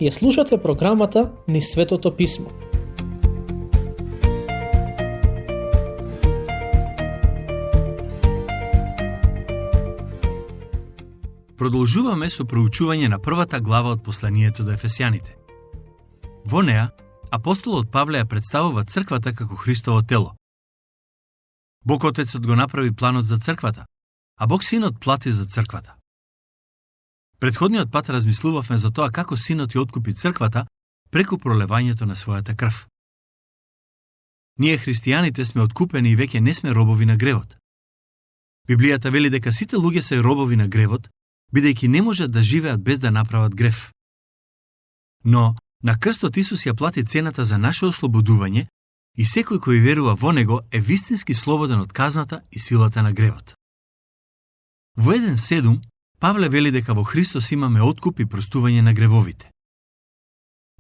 Ја слушате програмата Низ Светото Писмо. Продолжуваме со проучување на првата глава од посланието до Ефесјаните. Во неа, апостолот Павле ја представува црквата како Христово тело. Бог Отецот го направи планот за црквата, а Бог Синот плати за црквата. Предходниот пат размислувавме за тоа како Синот ја откупи црквата преку пролевањето на својата крв. Ние христијаните сме откупени и веќе не сме робови на гревот. Библијата вели дека сите луѓе се робови на гревот, бидејќи не можат да живеат без да направат грев. Но, на крстот Исус ја плати цената за наше ослободување и секој кој верува во Него е вистински слободен од казната и силата на гревот. Во 1:7 Павле вели дека во Христос имаме откуп и простување на гревовите.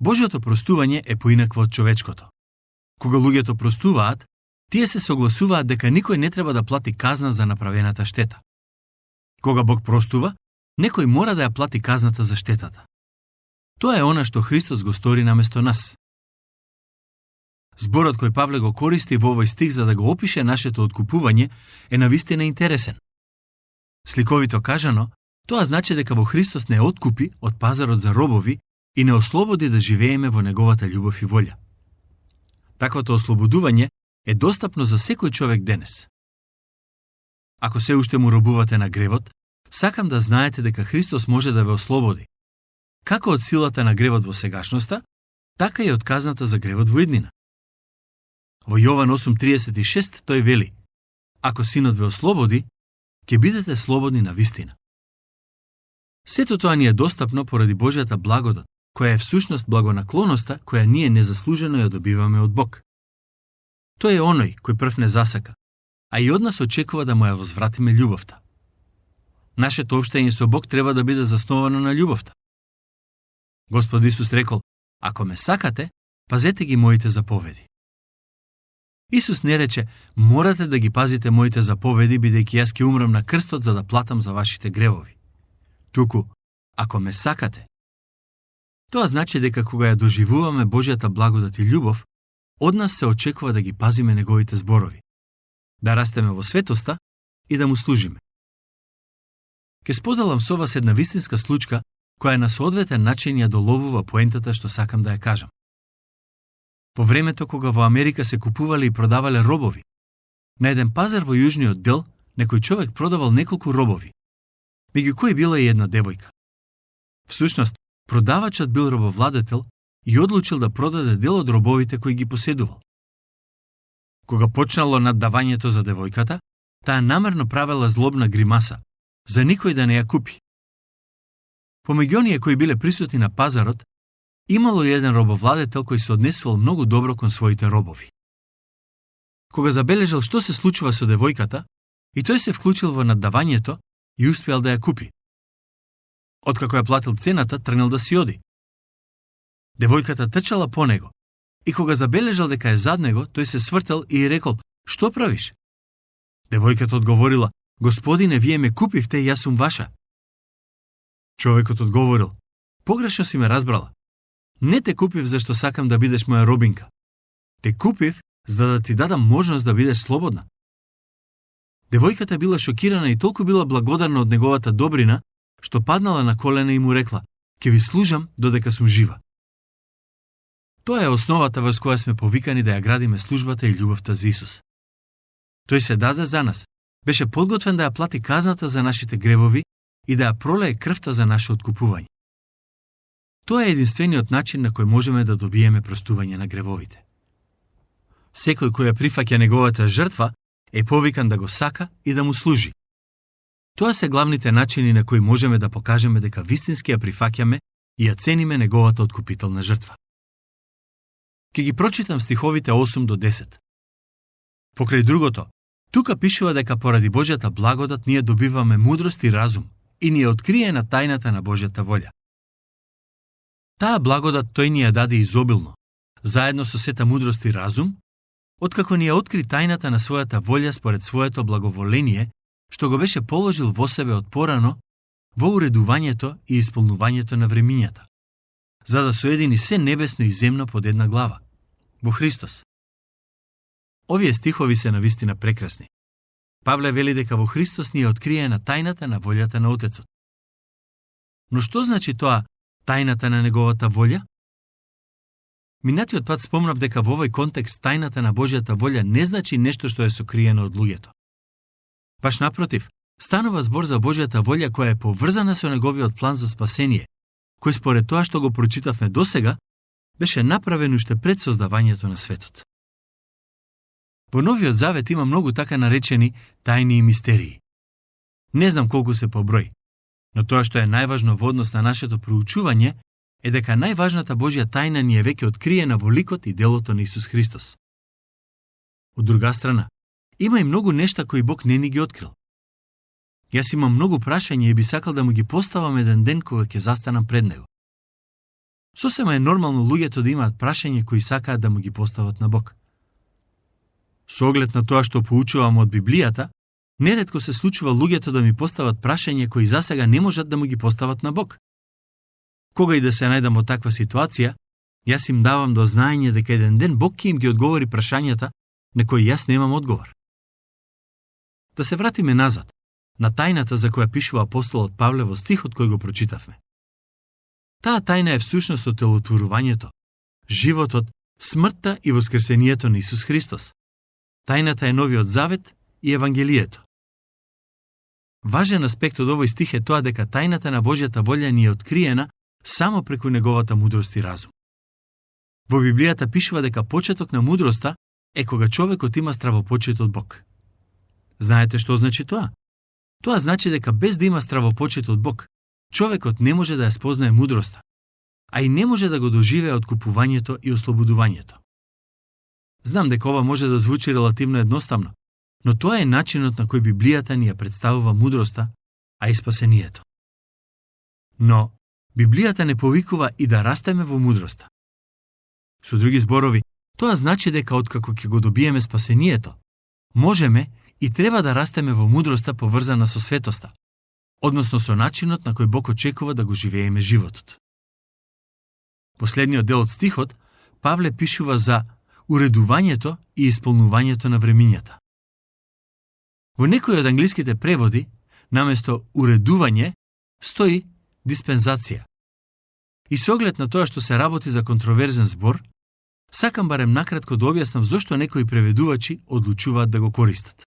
Божјото простување е поинакво од човечкото. Кога луѓето простуваат, тие се согласуваат дека никој не треба да плати казна за направената штета. Кога Бог простува, некој мора да ја плати казната за штетата. Тоа е она што Христос го стори наместо нас. Зборот кој Павле го користи во овој стих за да го опише нашето откупување е навистина интересен. Сликовито кажано, тоа значи дека во Христос не откупи од пазарот за робови и не ослободи да живееме во Неговата љубов и волја. Таквото ослободување е достапно за секој човек денес. Ако се уште му робувате на гревот, сакам да знаете дека Христос може да ве ослободи, како од силата на гревот во сегашноста, така и од казната за гревот во иднина. Во Јован 8:36 тој вели: ако Синот ве ослободи, ќе бидете слободни на вистина. Сето тоа ни е достапно поради Божјата благодат, која е всушност благонаклоноста која ние незаслужено ја добиваме од Бог. Тој е оној кој прв не засака, а и од нас очекува да му ја возвратиме љубовта. Нашето општење со Бог треба да биде засновано на љубовта. Господ Исус рекол: ако ме сакате, пазете ги моите заповеди. Исус не рече: морате да ги пазите моите заповеди, бидејќи јас ќе умрам на крстот за да платам за вашите гревови. Туку, ако ме сакате. Тоа значи дека кога ја доживуваме Божјата благодат и љубов, од нас се очекува да ги пазиме Неговите зборови, да растеме во светоста и да му служиме. Ке споделам со вас една вистинска случка, која на соодветен начин ја доловува поентата што сакам да ја кажам. Во времето кога во Америка се купувале и продавале робови, на еден пазар во јужниот дел, некој човек продавал неколку робови, меѓу кои била и една девојка. Всушност, продавачот бил робовладетел и одлучил да продаде дел од робовите кои ги поседувал. Кога почнало наддавањето за девојката, таа намерно правела злобна гримаса, за никој да не ја купи. Помеѓу оние кои биле присутни на пазарот, имало и еден робовладетел кој се однесувал многу добро кон своите робови. Кога забележал што се случува со девојката, и тој се вклучил во наддавањето и успеал да ја купи. Откако ја платил цената, тргнал да си оди. Девојката трчала по него, и кога забележал дека е зад него, тој се свртел и рекол: што правиш? Девојката одговорила: Господине, вие ме купивте и јас сум ваша. Човекот одговорил: погрешно си ме разбрала. Не те купив зашто сакам да бидеш моја робинка. Те купив за да ти дадам можност да бидеш слободна. Девојката била шокирана и толку била благодарна од неговата добрина, што паднала на колена и му рекла: ќе ви служам додека сум жива. Тоа е основата врз која сме повикани да ја градиме службата и љубовта за Исус. Тој се даде за нас, беше подготвен да ја плати казната за нашите гревови и да ја пролее крвта за наше откупување. Тоа е единствениот начин на кој можеме да добиеме простување на гревовите. Секој кој ја прифаќа неговата жртва е повикан да го сака и да му служи. Тоа се главните начини на кои можеме да покажеме дека вистински ја прифаќаме и ја цениме неговата откупителна жртва. Ке ги прочитам стиховите 8 до 10. Покрај другото, тука пишува дека поради Божјата благодат ние добиваме мудрост и разум и ни е откриена тајната на Божјата волја. Таа благодат тој ни ја даде изобилно, заедно со сета мудрост и разум, откако ни ја откри тајната на својата волја според своето благоволение, што го беше положил во себе од порано во уредувањето и исполнувањето на времињата, за да соедини се небесно и земно под една глава – во Христос. Овие стихови се навистина прекрасни. Павле вели дека во Христос ни е откриена тајната на волјата на Отецот. Но што значи тоа тајната на неговата волја? Минатиот пат спомнав дека во овој контекст тајната на Божјата волја не значи нешто што е сокриено од луѓето. Баш напротив, станува збор за Божјата волја која е поврзана со неговиот план за спасение, кој според тоа што го прочитавме досега, беше направен уште пред создавањето на светот. Во Новиот Завет има многу така наречени тајни и мистерии. Не знам колку се по број, но тоа што е најважно во однос на нашето проучување е дека најважната Божја тајна ни е веќе откриена во ликот и делото на Исус Христос. Од друга страна, има и многу нешта кои Бог не ни ги открил. Јас имам многу прашања и би сакал да му ги поставам еден ден кога ќе застанам пред него. Сосема е нормално луѓето да имаат прашања кои сакаат да му ги постават на Бог. Со оглед на тоа што поучувам од Библијата, неретко се случува луѓето да ми постават прашања кои засега не можат да му ги постават на Бог. Кога и да се најдам во таква ситуација, јас им давам до знаење дека еден ден Бог ќе им ги одговори прашањата на кои јас немам одговор. Да се вратиме назад, на тајната за која пишува апостолот Павле во стихот кој го прочитавме. Таа тајна е всушност оtelotворувањето, животот, смртта и воскресението на Исус Христос. Тајната е Новиот Завет и Евангелието. Важен аспект од овој стих е тоа дека тајната на Божјата волја ни е откриена само преку неговата мудрост и разум. Во Библијата пишува дека почеток на мудроста е кога човекот има стравопочет од Бог. Знаете што значи тоа? Тоа значи дека без да има стравопочет од Бог, човекот не може да ја спознае мудроста, а и не може да го доживее откупувањето и ослободувањето. Знам дека ова може да звучи релативно едноставно, но тоа е начинот на кој Библијата ни ја представува мудроста, а и спасението. Но Библијата не повикува и да растеме во мудроста. Со други зборови, тоа значи дека откако ќе го добиеме спасението, можеме и треба да растеме во мудроста поврзана со светоста, односно со начинот на кој Бог очекува да го живееме животот. Последниот дел од стихот, Павле пишува за уредувањето и исполнувањето на времињата. Во некои од англиските преводи, наместо уредување, стои диспензација. И со оглед на тоа што се работи за контроверзен збор, сакам барем накратко да објаснам зошто некои преведувачи одлучуваат да го користат.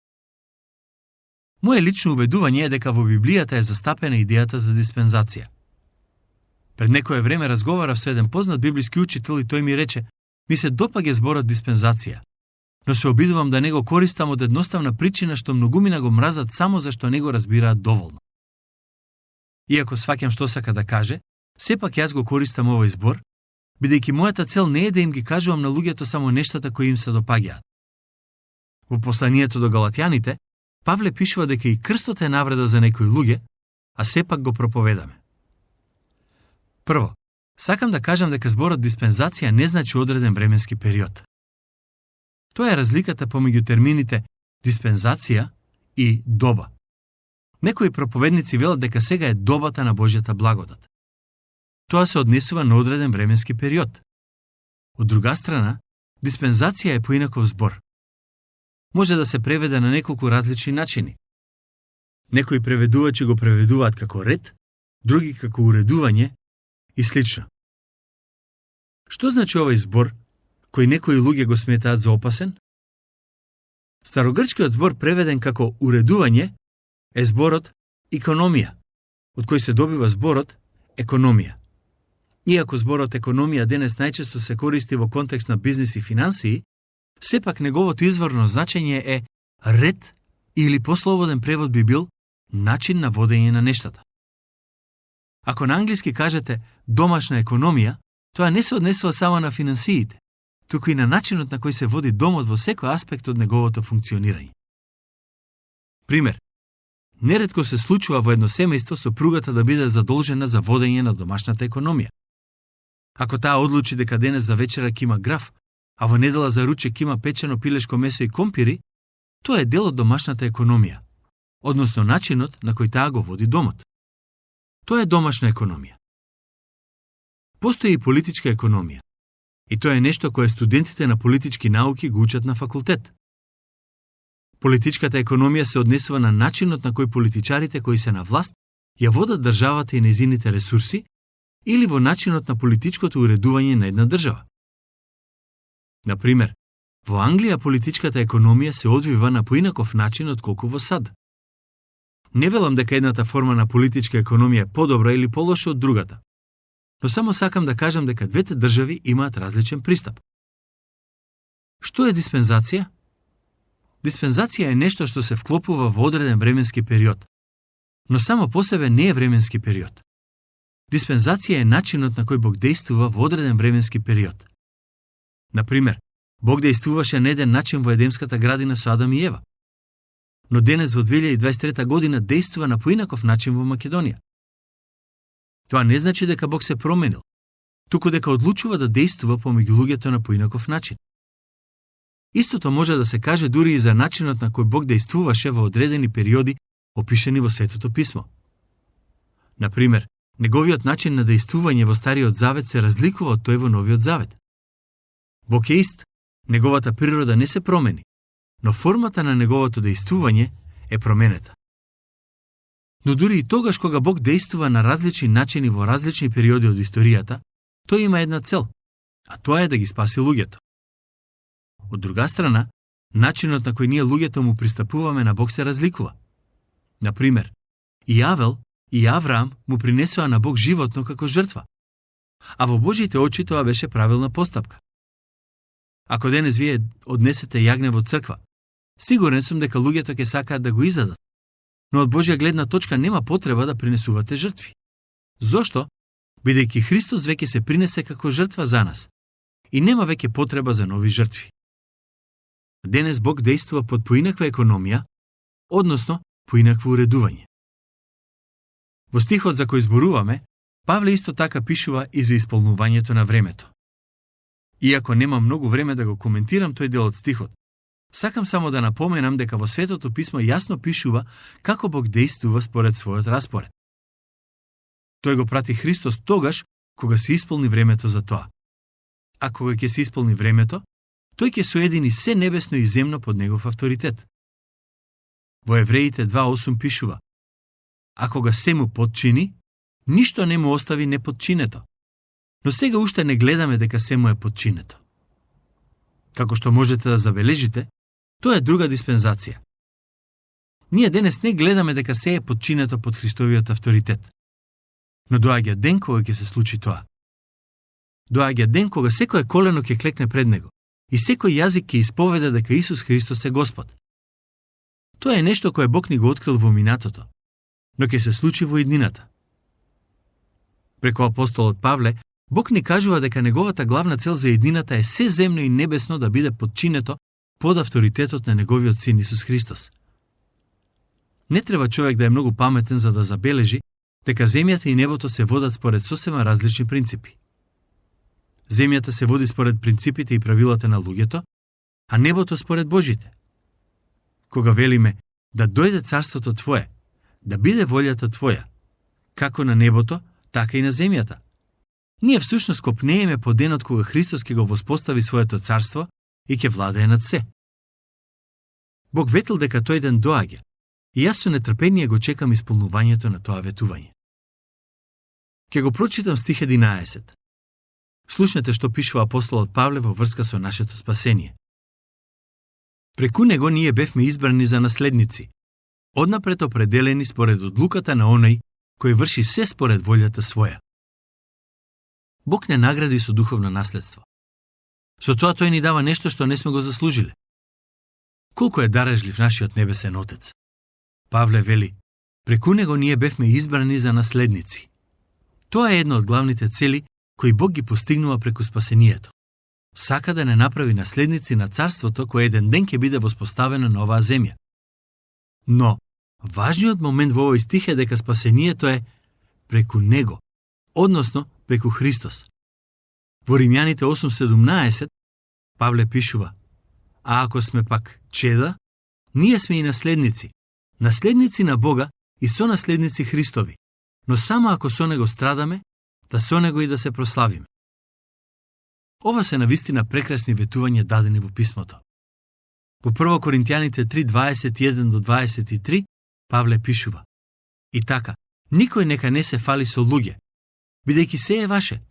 Моje лично убедување е дека во Библијата е застапена идејата за диспензација. Пред некое време разговарав со еден познат библиски учител и тој ми рече: ми се допаѓа зборот диспензација, но се обидувам да не го користам од едноставна причина што многумина го мразат само зашто не го разбираат доволно. Иако сваќам што сака да каже, сепак јас го користам овој збор, бидејќи мојата цел не е да им ги кажувам на луѓето само нештата кои им се допаѓаат. Во посланието до Галатјаните, Павле пишува дека и крстот е навреда за некои луѓе, а сепак го проповедаме. Прво, сакам да кажам дека зборот диспензација не значи одреден временски период. Тоа е разликата помеѓу термините диспензација и доба. Некои проповедници велат дека сега е добата на Божјата благодат. Тоа се однесува на одреден временски период. Од друга страна, диспензација е поинаков збор. Може да се преведе на неколку различни начини. Некои преведувачи го преведуваат како ред, други како уредување и слично. Што значи овој збор, кој некои луѓе го сметаат за опасен? Старогрчкиот збор преведен како уредување е зборот икономија, од кој се добива зборот економија. Иако зборот економија денес најчесто се користи во контекст на бизнис и финансии, сепак неговото изворно значење е ред или послободен превод би бил начин на водење на нештата. Ако на англиски кажете домашна економија, тоа не се однесува само на финансиите, туку и на начинот на кој се води домот во секој аспект од неговото функционирање. Пример. Неретко се случува во едно семејство сопругата да биде задолжена за водење на домашната економија. Ако таа одлучи дека денес за вечера ќе има граф, а во недела за ручек има печено пилешко месо и компири, тоа е дел од домашната економија, односно начинот на кој таа го води домот. Тоа е домашна економија. Постои и политичка економија. И тоа е нешто кое студентите на политички науки го учат на факултет. Политичката економија се однесува на начинот на кој политичарите кои се на власт ја водат државата и нејзините ресурси или во начинот на политичкото уредување на една држава. Например, во Англија политичката економија се одвива на поинаков начин отколку во САД. Не велам дека едната форма на политичка економија е подобра или полоша од другата, но само сакам да кажам дека двете држави имаат различен пристап. Што е диспензација? Диспензација е нешто што се вклопува во одреден временски период, но само по себе не е временски период. Диспензација е начинот на кој Бог действува во одреден временски период. Например, Бог действуваше на еден начин во Едемската градина со Адам и Ева, но денес во 2023 година действува на поинаков начин во Македонија. Тоа не значи дека Бог се променил, туку дека одлучува да действува помеѓу луѓето на поинаков начин. Истото може да се каже дури и за начинот на кој Бог действуваше во одредени периоди опишани во Светото писмо. Например, неговиот начин на действување во Стариот Завет се разликува од тој во Новиот Завет. Бог е ист, неговата природа не се промени, но формата на неговото действување е променета. Но дури и тогаш кога Бог действува на различни начини во различни периоди од историјата, тој има една цел, а тоа е да ги спаси луѓето. Од друга страна, начинот на кој ние луѓето му пристапуваме на Бог се разликува. Например, и Авел и Авраам му принесоа на Бог животно како жртва, а во Божите очи тоа беше правилна постапка. Ако денес вие однесете јагне во црква, сигурен сум дека луѓето ќе сакаат да го издадат, но од Божја гледна точка нема потреба да принесувате жртви. Зошто? Бидејќи Христос веќе се принесе како жртва за нас и нема веќе потреба за нови жртви. Денес Бог действува под поинаква економија, односно поинакво уредување. Во стихот за кој зборуваме, Павле исто така пишува и за исполнувањето на времето. Иако нема многу време да го коментирам тој дел од стихот, сакам само да напоменам дека во Светото писмо јасно пишува како Бог действува според својот распоред. Тој го прати Христос тогаш кога се исполни времето за тоа. А кога ќе се исполни времето, тој ќе соедини се небесно и земно под негов авторитет. Во Евреите 2:8 пишува: а кога се му подчини, ништо не му остави неподчинето. Но сега уште не гледаме дека се му е подчинето. Како што можете да забележите, тоа е друга диспензација. Ние денес не гледаме дека се е подчинето под Христовиот авторитет. Но доаѓа ден кога ќе се случи тоа. Доаѓа ден кога секое колено ќе клекне пред него и секој јазик ќе исповеда дека Исус Христос е Господ. Тоа е нешто кое Бог ни го открил во минатото, но ќе се случи во иднината. Преку апостолот Павле, Бог ни кажува дека неговата главна цел за иднината е се земно и небесно да биде подчинето под авторитетот на неговиот син Исус Христос. Не треба човек да е многу паметен за да забележи дека земјата и небото се водат според сосема различни принципи. Земјата се води според принципите и правилата на луѓето, а небото според Божите. Кога велиме да дојде царството Твое, да биде волјата Твоја, како на небото, така и на земјата, ние всушност копнееме по денот кога Христос ќе го воспостави своето царство и ќе владее над се. Бог ветил дека тој ден доаѓа, и јас со нетрпение го чекам исполнувањето на тоа ветување. Ќе го прочитам стих 11. Слушнете што пишува апостолот Павле во врска со нашето спасение. Преку него ние бевме избрани за наследници, однапред определени според одлуката на оној кој врши се според волјата своја. Бог не награди со духовно наследство. Со тоа тој ни дава нешто што не сме го заслужиле. Колку е дарежлив нашиот небесен Отец. Павле вели: преку него ние бевме избрани за наследници. Тоа е една од главните цели кои Бог ги постигнува преку спасението. Сака да не направи наследници на царството кое еден ден ќе биде воспоставено на оваа земја. Но важниот момент во овој стих е дека спасението е преку него, односно преку Христос. Во Римјаните 8:17 Павле пишува: а ако сме пак чеда, ние сме и наследници, наследници на Бога и сонаследници Христови, но само ако со него страдаме, да со него и да се прославиме. Ова се навистина прекрасни ветувања дадени во писмото. Во 1 Коринтијаните 3:21-23 Павле пишува: И така, никој нека не се фали со луѓе, бидејќи се е ваше,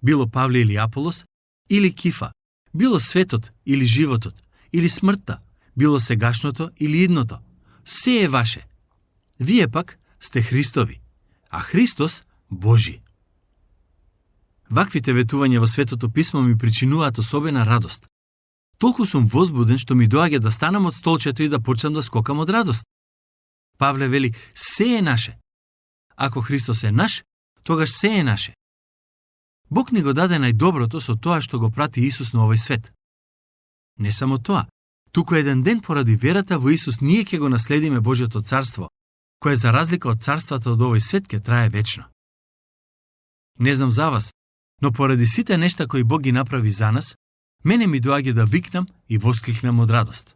било Павле или Аполос, или Кифа, било светот или животот, или смртта, било сегашното или идното, се е ваше. Вие пак сте Христови, а Христос Божи. Ваквите ветувања во Светото Писмо ми причинуваат особена радост. Толку сум возбуден што ми доаѓа да станам од столчето и да почнам да скокам од радост. Павле вели: се е наше. Ако Христос е наш, тогаш се е наше. Бог ни го даде најдоброто со тоа што го прати Исус на овој свет. Не само тоа, туку еден ден поради верата во Исус ние ќе го наследиме Божјото царство, кое за разлика од царствата од овој свет ќе трае вечно. Не знам за вас, но поради сите нешта кои Бог ги направи за нас, мене ми доаѓа да викнам и воскликнам од радост.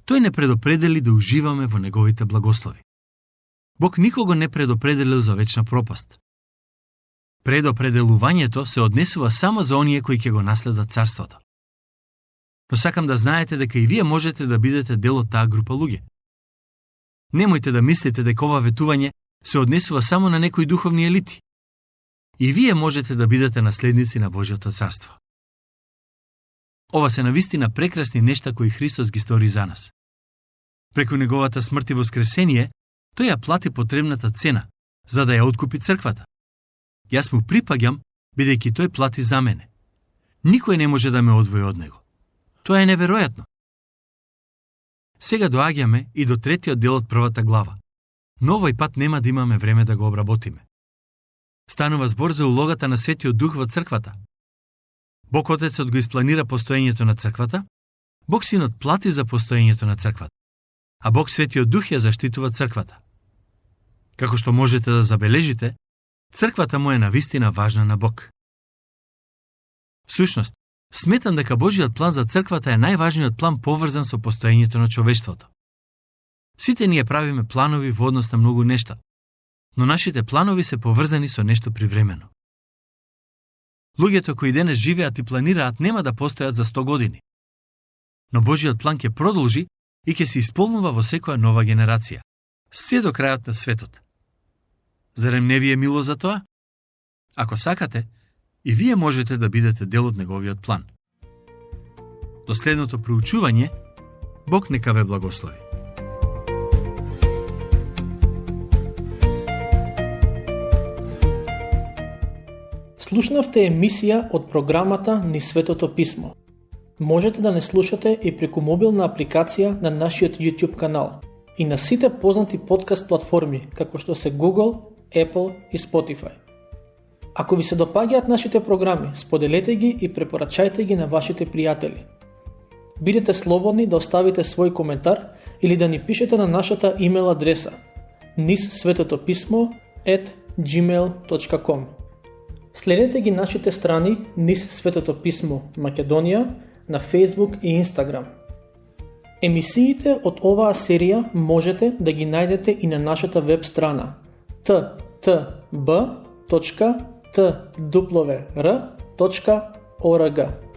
Тој не предопредели да уживаме во неговите благослови. Бог никого не предопределил за вечна пропаст. Предопределувањето се однесува само за оние кои ќе го наследат царството. Но сакам да знаете дека и вие можете да бидете дел од таа група луѓе. Немојте да мислите дека ова ветување се однесува само на некои духовни елити. И вие можете да бидете наследници на Божјото царство. Ова се навистина прекрасни нешта кои Христос ги стори за нас. Преку неговата смрт и воскресение, тој ја плати потребната цена, за да ја откупи црквата. Јас му припаѓам, бидејќи тој плати за мене. Никој не може да ме одвои од него. Тоа е неверојатно. Сега доаѓаме и до третиот дел од првата глава. Но овој пат нема да имаме време да го обработиме. Станува збор за улогата на Светиот Дух во црквата. Бог Отецот го испланира постоењето на црквата, Бог Синот плати за постоењето на црквата, а Бог Светиот Дух ја заштитува црквата. Како што можете да забележите, црквата му е навистина важна на Бог. Всушност, сметам дека Божиот план за црквата е најважниот план поврзан со постоењето на човештвото. Сите ние правиме планови во однос на многу нешта, но нашите планови се поврзани со нешто привремено. Луѓето кои денес живеат и планираат нема да постојат за 100 години. Но Божиот план ќе продолжи и ќе се исполнува во секоја нова генерација, се до крајот на светот. Зарем не ви е мило за тоа? Ако сакате, и вие можете да бидете дел од неговиот план. До следното проучување, Бог нека ве благослови. Слушнавте емисија од програмата Низ Светото Писмо. Можете да не слушате и преку мобилна апликација на нашиот YouTube канал и на сите познати подкаст платформи, како што се Google, Apple и Spotify. Ако ви се допаѓаат нашите програми, споделете ги и препорачајте ги на вашите пријатели. Бидете слободни да оставите свој коментар или да ни пишете на нашата имейл адреса nizsvetotopисmo@gmail.com. Следете ги нашите страни Низ Светото Писмо Македонија на Facebook и Instagram. Емисиите од оваа серија можете да ги најдете и на нашата веб страна ttb.twr.org.